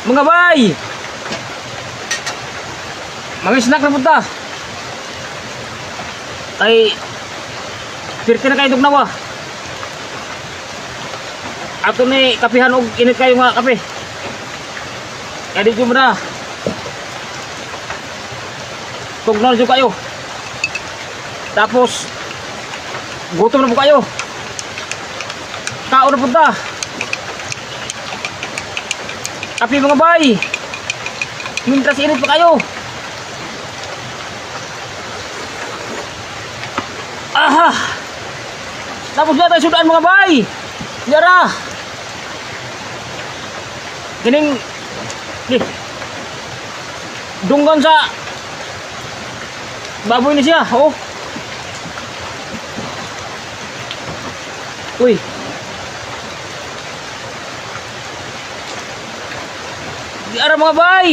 Mga bay! Mga snack na punta. Ay, pirti na kayo tugnawa. Ato ni kapihan og init kayo nga kape. Kaya dito mo na. Tugnaw na kayo. Tapos, gutom na po kayo. Kaon na punta. Kape, mga bay. Mintras init pa kayo. Aha! Tapos na tayo sudan, mga bay. Yara! Kining di dunggan sa baboy ni siya. Oh. Uy. Di ara, mga bay.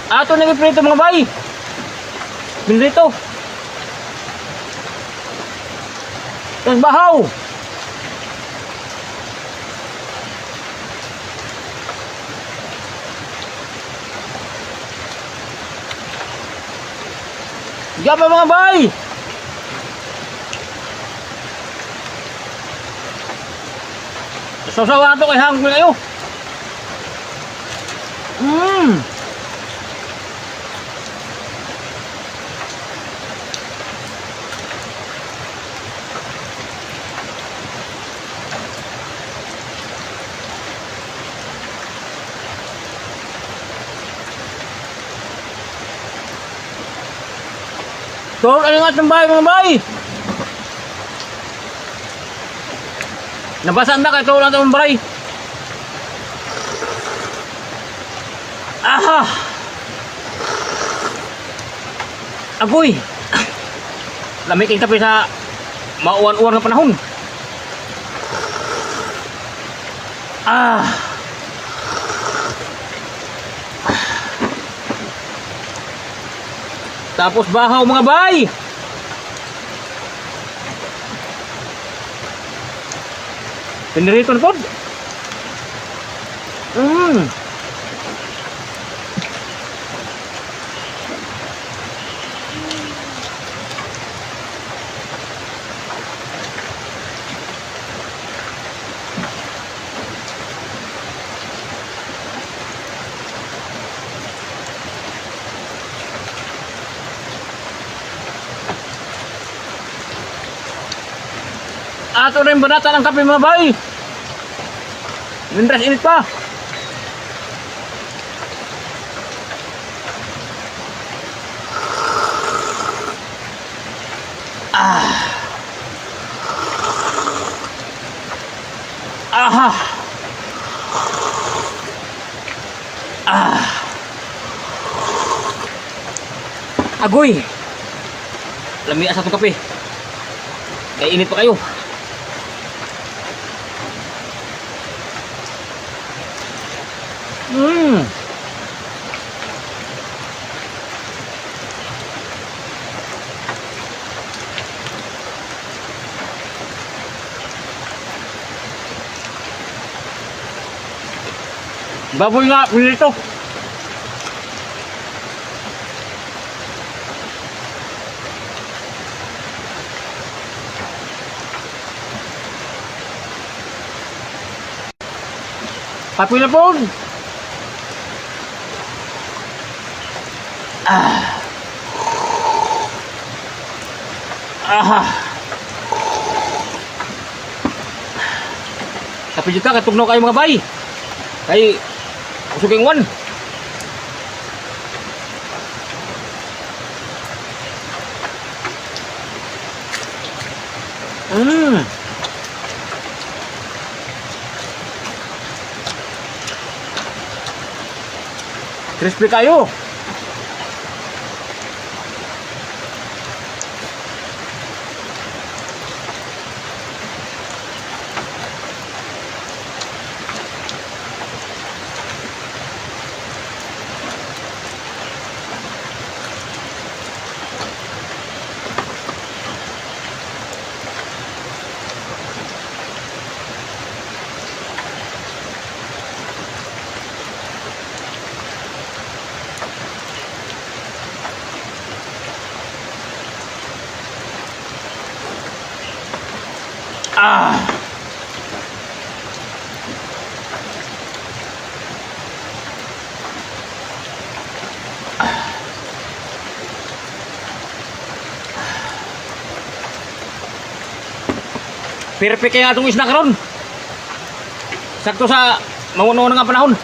Ato nang iprito, mga bay. Pinrito. Tapos bahaw. Gaba, mga bay. Sasawa ato kay hanggang kayo. Tuor ang atong bahay, mga bay. Nabasa na kay tuor ang atong bahay. Aha! Agoy! Lamig kay kape sa mauwan-uwan nga panahon. Ah! Tapos bahaw, mga bay! Pinirito na pod. Ato rin banata ng kape, mga bay. Mintras init pa. Ah. Aha. Ah. Agoy. Lami sa itong kape. Kaya init pa kayo. Baboy nga, pinito. Kape na po. Ah. Aha. Kape dito, katugnaw kayo, mga bay. Kay usog kayong uwan. Crispy kayo. Ah. Perfect kaya atong isda karon. Sakto sa mauno nga panahon.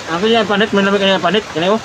Ako niya panit, may lamig kanya panit. Kani mo?